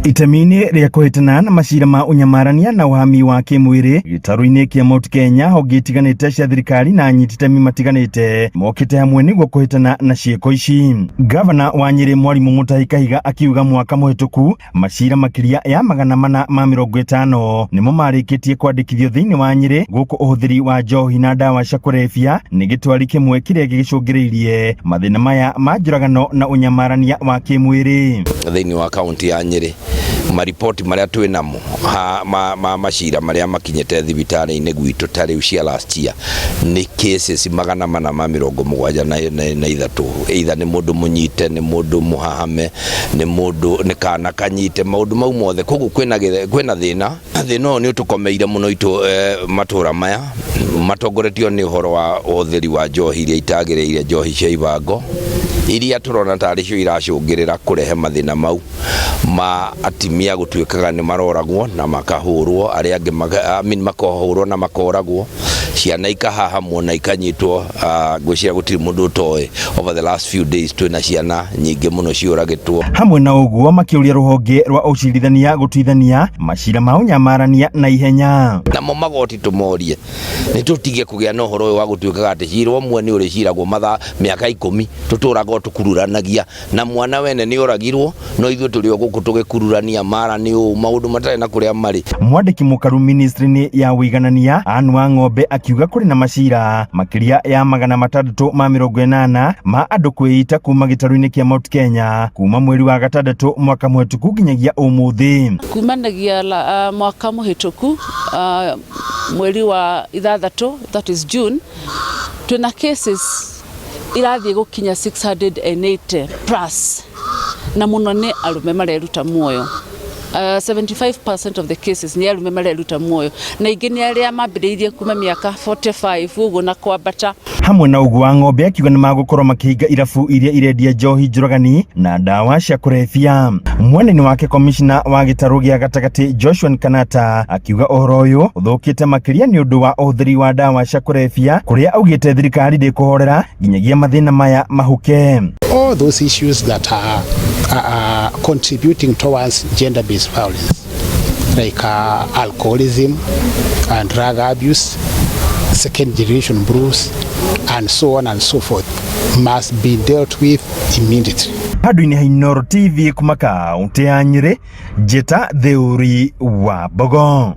Itemi-inĩ rĩa kũhĩtana na macira ma ũnyamarania na ũhami wa kĩmwĩrĩ gĩtarũ-inĩ kĩa Mount Kenya, honge itiganĩte cia thirikari na anyiti itemi matiganĩte mokĩte hamwe nĩguo kũhĩtana na ciĩko ici. Gavana wa Nyĩrĩ Mwarimũ Mutahi Kahiga akiuga mwaka mũhĩtũku macira makĩria ya 450 nĩmo marĩkĩtie kwandĩkithio thĩinĩ wa Nyĩrĩ, gũkũ ũhũthĩri wa njohi na ndawa cia kũrebia nĩ gĩtwari kĩmwe kĩrĩa gĩgĩcũngĩrĩirie mathĩna maya ma njũragano na ũnyamarania wa kĩmwĩrĩ. Thĩinĩ wa kaunti ya Nyĩrĩ, mariboti marĩa twĩ namo ha, ma, ma macira marĩa makinyĩte thibitarĩ-inĩ gwitũ ta rĩu cia last year nĩ cases 473, either nĩ mũndũ mũnyite, nĩ mũndũ mũhahame, nĩ mũndũ nĩ kana kanyite, maũndũ mau mothe. Koguo kwĩna thĩna. Thĩna ũyũ nĩ ũtũkomeire mũno itũ matũra maya matongoretio nĩ ũhoro wa ũhũthĩri wa njohi iria itagĩrĩire, njohi cia ibango iria tũrona tarĩ cio iracũngĩrĩra kũrehe mathĩna mau ma atimia gũtuĩkaga nĩ maroragwo na makahũrwo, arĩa angĩ I mean, makahũrwo na makoragwo, ciana ikahahamwo na ikanyitwo. Ngwĩciria gũtirĩ mũndũ ũtoĩ over the last few days twĩna ciana nyingĩ mũno ciũragĩtwo. Hamwe na ũguo, makĩũria rũhonge rwa ũcirithania gũtuithania macira ma ũnyamarania na ihenya. Namo magoti tũmorie nĩ tũtige kũgĩa na ũhoro ũyũ wa gũtuĩkaga atĩ cira ũmwe nĩ ũrĩciragwo mathaa mĩaka 10, tũtũraga o tũkururanagia na mwana wene nĩ oragirwo, no ithuĩ tũrĩ o gũkũ tũgĩkururania mara nĩ ũũ, maũndũ matarĩ na kũrĩa marĩ. Mwandĩki mũkaru ministry-inĩ ya ũiganania Anne Wang'ombe akiuga kũrĩ na macira makĩria ya 680 ma andũ kwĩita kuma gĩtarũ-inĩ kĩa Mount Kenya kuma mweri wa gatandatũ mwaka mũhetũku nginyagia ũmũthĩ. Kumanagia mwaka mũhĩtũku, mweri wa 6, that is June, twĩna cases irathiĩ gũkinya 680 plus, na mũno nĩ arũme mareruta muoyo. 75% of the cases nĩ arũme mareruta muoyo, na ingĩ nĩ arĩa mambĩrĩirie kuma mĩaka 45 ũguo na kwambata. Hamwe na ũguo, wa Ng'ombe akiuga nĩ magũkorwo makĩhinga irabu iria irendia njohi njũragani na ndawa cia kũrebia. Mwena-inĩ wake, komishna wa gĩtarũ gĩa gatagatĩ Joshua Kanata akiuga ũhoro ũyũ ũthũkĩte makĩria nĩ ũndũ wa ũhũthĩri wa ndawa cia kũrebia, kũrĩa augĩte thirikari ndĩkũhorera nginyagia mathĩna maya mahuke. All those issues that are contributing towards gender-based violence, like alcoholism and drug abuse, second generation brews, and so on and so forth, must be dealt with immediately. Handũ-inĩ ha Inooro TV kuma kaũntĩ ya Nyĩrĩ, njĩta Theuri wa Mbogo.